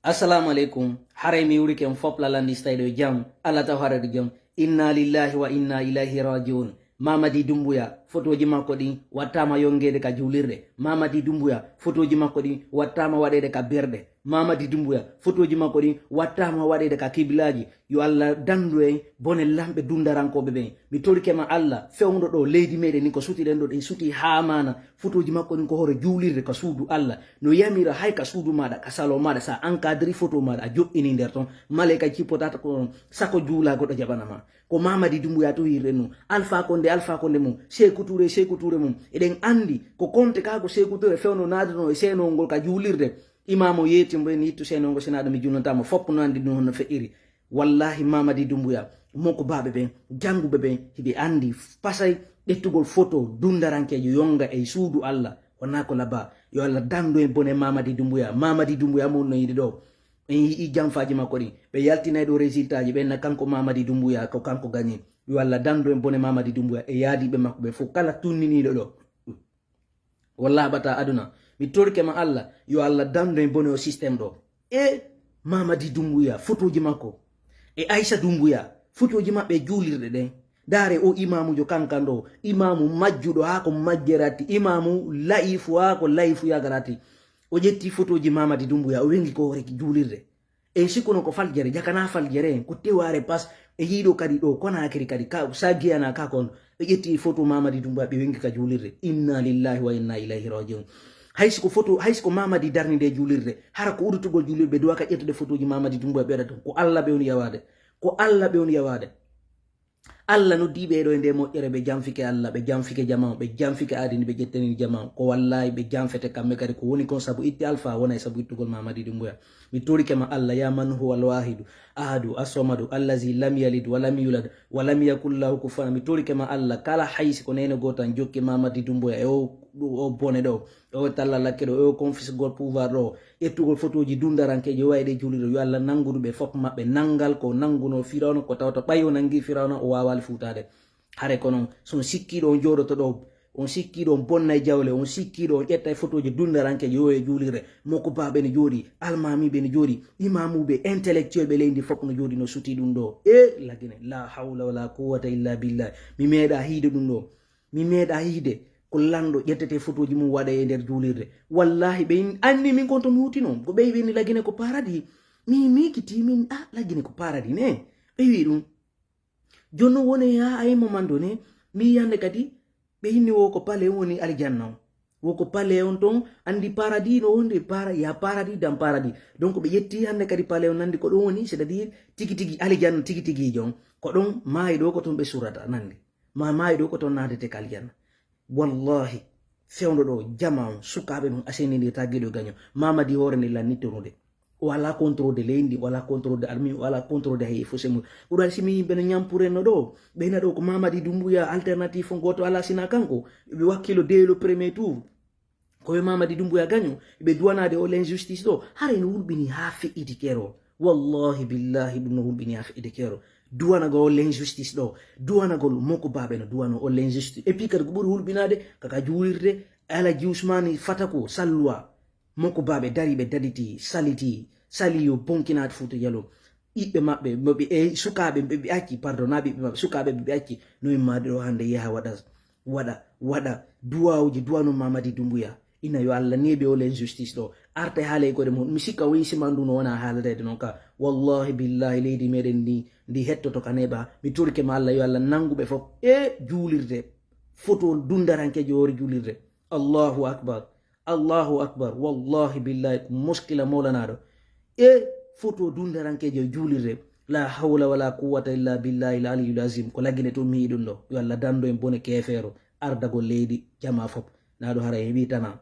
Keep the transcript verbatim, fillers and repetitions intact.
Assalamu aleykum. Haray mi wurike on fop lalandi stayɗo e jam. Allah taw harade jam. Inna lillahi wa inna ilayhi rajiun. Mamadi Dumbuya, fotoji makko ɗin wattama yongede ka juulirde. Mamadi Dumbuya, fotoji makko ɗin wattama waɗede ka berɗe. Mamadi Dumbuya, fotoji makko ɗin wattama waɗede ka kibilaji. Yo Allah dandu en bone lamɓe dundarankoɓe ɓen. Mi torike ma Allah, fewndo ɗo leydi meɗen ni ko sutiɗen ɗo ɗin suti ha mana. Fotoji makko ɗin ko hoore juulirde ka suudu Allah. No yamira hay ka suudu maɗa, ka salo maɗa, sa encadri foto maɗa, a joɗɗini nder ton. Maleyka cippotata ko on, sako juula goɗɗo jaɓana ma. Ko Mamadi Dumbuya to hirre nu. Alpha Condé, Alpha Condé mum. Sekou Touré, Sekou Touré mum. Eɗen andi ko konte ka ko Sekou Touré fewndo naadano e seenongol ka juulirde. Imamo yeeti mbo en yittu seenongol senaɗo mi junnotama. Fop no andi ɗum hono feƴƴiri. Wallahi Mamadi Dumbuya, moko baɓe ɓen, janguɓe ɓen, hiɓe andi pasay ƴettugol foto dundarankejo yonga e suudu Allah. Wona ko laba. Yo Allah dandu en bone Mamadi Dumbuya. Mamadi Dumbuya mo no yiɗi ɗo. En yi'i janfaji makko ɗin. Ɓe yaltinay ɗo résultat ji, ɓe na kanko Mamadi Dumbuya, ko kanko gagné. Yo Allah dandu en bone Mamadi Dumbuya e yaadiɓe makko ɓe fof, kala tunniniɗo ɗo. Walla haɓata aduna. Mi torike ma Allah, yo Allah dandu en bone o système ɗo. E Mamadi Dumbuya, fotoji makko. E Aissa Dumbuya, fotoji maɓɓe e juulirɗe ɗen. Ndaare o imamujo kankan ɗo, imamu majjuɗo haa ko majjerati, imamu layifu haa ko layifu yagarati. O ƴetti fotoji Mamadi Dumbuya, o wengi ko hoore juulirde. En sikkuno ko faljere, jakana faljere en, ko teware pas, e yiɗo kadi ɗo, Konakiri kadi, ka, sa Guyana ka kon, ɓe ƴetti foto Mamadi Dumbuya, ɓe wengi ka juulirde. Inna lillahi wa inna ilayhi rajiun. Hay si ko foto, hay si ko Mamadi darni nde juulirde, hara ko udutugol juulirde, ɓe duwa ka ƴettude fotoji Mamadi Dumbuya, ɓe waɗa ɗum. Ko Allah ɓe woni yawade. Ko Allah ɓe woni yawade. Allah noddi ɓe ɗo e nde moƴƴere, ɓe janfike Allah, ɓe janfike jama on, ɓe janfike aadi ndi, ɓe ƴettani jama on. Ko wallahi ɓe janfete kamɓe kadi, ko woni kon sabu itti Alpha, wona e sabu ittugol Mamadi Dumbuya. Mi torike ma Allah, ya man huwa al-wahidu, ahadu, as-samadu, allazi lam yalid wa lam yulad, wa lam yakul lahu kufuwan. Mi torike ma Allah, kala haysi ko nene gotan jokki Mamadi Dumbuya e o, o bone ɗo. O talla lakke ɗo, o confisque gol pouvoir ɗo, ƴettugol fotoji dundarankeje, o wawi ɗe juulirde, yo Allah nangudu ɓe fop maɓɓe, nangal ko nanguno Firawna, ko tawata ɓay o nangi Firawna, o wawali fuutade. Hare ko non, so on sikkiɗo on jooɗoto ɗo, on sikkiɗo on bonnay jawle, on sikkiɗo on ƴettay fotoji dundarankeje, yo e juulirde, moko baɓe ne jooɗi, almamiɓe ne jooɗi, imamuɓe, intellectuel ɓe leydi fop no jooɗi, no suti ɗum ɗo. E lagine, la hawla wala quwwata illa billah, mi meeɗa hiide ɗum ɗo. Mi meeɗa yiide ko lanɗo ƴettete fotoji mum waɗa e nder juulirde. Wallahi ɓe in-, anni min kon to mi hutino. Ko ɓe ɓe inni lagine ko paradis. Mi miikiti min, ah, lagine ko paradis ne. Ɓe wi ɗum. Jonno woni ha ay momando ne. Mi yande kadi ɓe inni wo ko pale woni aljanna o. Wo ko pale on ton andi paradis no wonde para-, ya paradis dan paradis. Donc ɓe ƴetti hande kadi pale on nandi ko ɗum woni, c'est-à-dire tigi tigi aljanna tigi tigi jon. Ko ɗon maayi ɗo ko ton ɓe surata nandi. Ma maayi ɗo ko ton naadete ka aljanna. Wallahi, fewndo ɗo, jama on, sukaaɓe ɗum asenidi taggiɗo gaño. Mamadi hoore nde lannittonude. O ala contrôle de leydi, o ala contrôle de armée, o ala contrôle de hay fo semur. Ko ɗum si mi yimɓe no ñampurenno ɗo, ɓe na ɗo ko Mamadi Dumbuya alternative on goto ala sina kanko. Ɓe wakkilo dès le premier tour. Ko ɓe Mamadi Dumbuya gaño, ɓe duwanade o l'injustice ɗo. Haray no hulɓini ha feƴƴiti kero. Wallahi billahi ɗum no hulɓini ha feƴƴiti kero. Duwanagol o l'injustice ɗo. Duwanagol moko baɓe no duwano o l'injustice. Et puis kadi ko ɓuri hulɓinade kaka juulirde Alaji Usmani Fatako Salluwa. Moko baɓe dari ɓe daditi, saliti, sali yo bonkinade Fuuta Jallo. Ɓiɓɓe maɓɓe, mo ɓe, e sukaaɓe ɓe ɓe acci, pardon, na ɓiɓɓe maɓɓe, sukaaɓe ɓe ɓe acci. No immaade ɗo hande yaha waɗa, waɗa, waɗa duwawuji, duwano Mamadi Dumbuya. Ina yo Allah neeɓe o l'injustice ɗo. Arte haale e koɗe mum. Mi sikka o yisi man ndu no wona haalatede noon ka. Wallahi billahi leydi meɗen ndi, ndi hettoto ka neeɓa. Mi torike ma Allah yo Allah nangu ɓe fof. E juulirde. Foto dundarankejo hoore juulirde. Allahu akbar. Allahu akbar. Wallahi billahi ko muskila mawlanaɗo. E foto dundarankejo e juulirde. La hawla wala quwwata illa billahi al aliyul azim. Ko lagine tun mi yiɗum ɗo. Yo Allah dando en bone keefeero. Ardagol leydi jama fof. Naɗo hara heɓi tana.